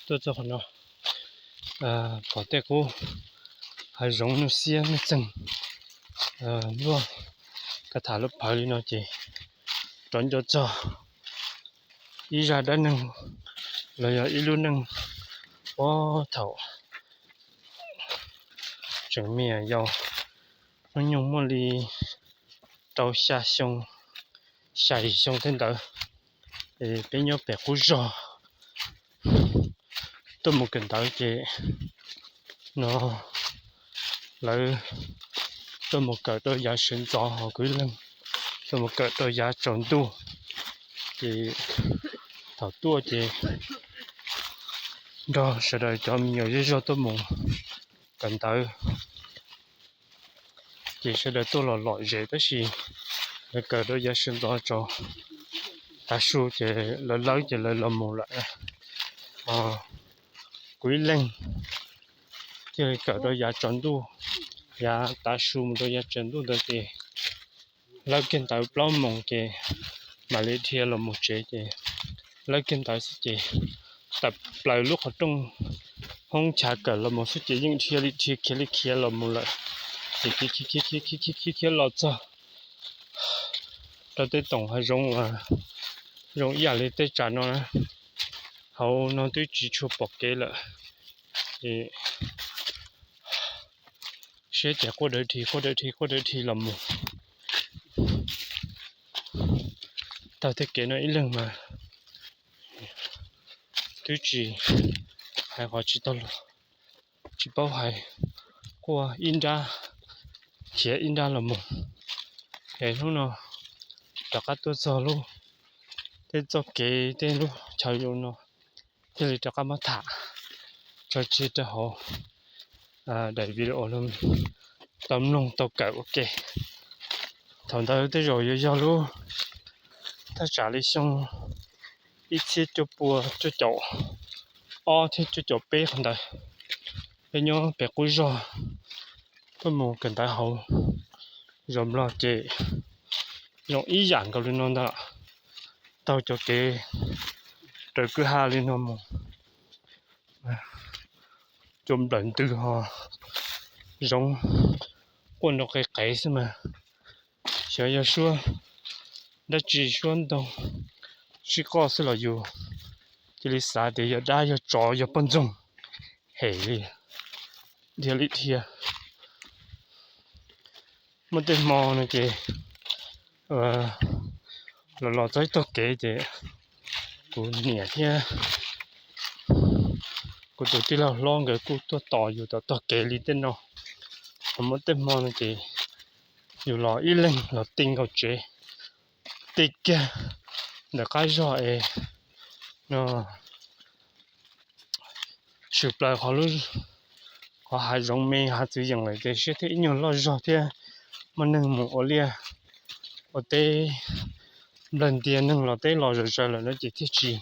tuaj txog qhov no, pom tej qub hav zoov nuj xiab nuj txeeg, luaj ka tham lub phawv li no ces rov nco txog ib zaj dab neeg los yog ib lub neej puag thaum tseem me nyuam yaus, hnub nyoog muaj li rau xya xyoo, xya yim xyoo tej ntawd, peb nyob pem qub zog tuaj mus kawm ntawv ces no lawv tuaj mus kawm rau yav sawv ntxov, ho kuv ib leeg tuaj mus kawm rau yav tsaus ntuj. Ces thaum tuaj ces nrog sawv daws cov me nyuam zej zog tuaj mus kawm ntawv, ces sawv daws tuaj los lom zem tab sis lawv kawm rau yav sawv ntxov tsaus, tav su ces lawv lawb ces lawv los mus lawm. Kuv ib leeg thiaj li kawm rau yav tsaus ntuj, yav tav su mus rau yav tsaus ntuj ntawd ces lawb kiag ntawv plaub moos ces mam li dhia los mus tsev ces lawb kiag ntawv xwb ces tawm plaws lub qhov rooj hoob chav kawm los mus xwb ces yeej dhia li dhia khiav li khiav los mus lawm. Ces khiav khiav khiav khiav khiav khiav khiav los txog rau tej toom hav zoov uas zoo ib yam li tej tsam no na, hauv no twb tsis tshua pom kev lawm. Ces siab ces quaj dawv dhi quaj dawv dhi quaj dawv dhi los mus. Taug tej kev no ib leeg mas twb tsis hais qhov tsis tau luag, tsis paub hais, quaj ib nrab khiav ib nrab los mus. Es hnub no rov qab tuaj txog lub, tej txoj kev tej lub chaw zoo no thiaj li rov qab muab tham tso tseg rau hauv daim video no tau mloog tau kawm ua ke. Thaum ntawd tej zaum yuav yog lub thaj tsam li xyoo ib txhiab cuaj pua cuaj caum ob thiab cuaj caum peb qhov ntawd, peb nyob pem qub zog tuaj mus kawm ntawv hauv zos Nplog ces zoo ib yam nkaus li no ntag, taug cov kev raws kwj ha li no mus, cua nplawm ntws ho zoov quaj nroo qe qev xwb mas, xyov yog suab dab tsi suab ntoo sib qoj xwb los yus cia li xav tias yog dab yog tsov yog poj ntxoog hem li dhia li dhia. Muaj tej hmo no ces los los txog ib tog kev ces kuv niam thiab kuv tus tij laug hlob nkawd kuj tuaj tos yus tom tog kev li tej no. Ho muaj tej hmo no ces yus los ib leeg los ti nkaus tsev, ti kiag ntawm qab zog es no tshwm plaws qhov hav zoov me hav txwv yees lawm ces siab thiab ib nyuag loj zog thiab muaj neeg mus ua liaj ua teb, nplawg ntias neeg los teb los zom zaws lawm no ces thiaj tsis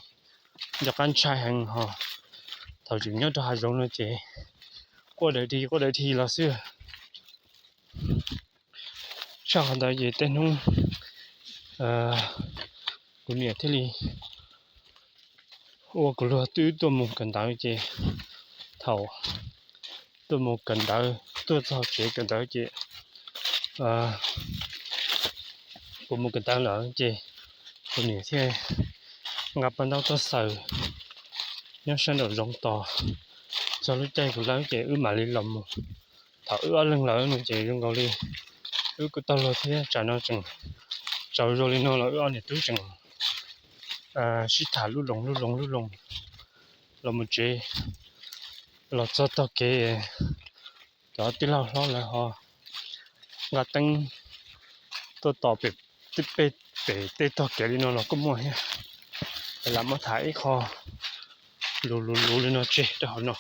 nco qab ntshai heev ho. Thaum tseem nyob rau hav zoov no ces quaj dawv dhi quaj dawv dhi los xwb. Tshaj qhov ntawd ces tej hnub kuv niam thiaj li ua kuv luag twb tuaj mus kawm ntawv ces thaum tuaj mus kawm ntawv tuaj txog tsev kawm ntawv ces kuv mus kawm ntawv lawm ces kuv niam thiaj nqa paj ntaub tuaj xaws nyob sab nraum zoov tos txog lub caij kuv lawb ces wb mam li los mus. Thaum wb ob leeg lawm no ces zoo nkaus li wb kuj tau luag thiab tsam no tseem tsaus zog li no los wb ob niam tub tseem sib tham lub loos lub loos lub loos los mus tsev. Los txog tog kev cov tij laug hlob lawv ho nqa teeb tuaj tos pem tej tog kev li no los kuj muaj thiab. Lam muab tham ib qho luv luv luv li no tseg rau hauv no.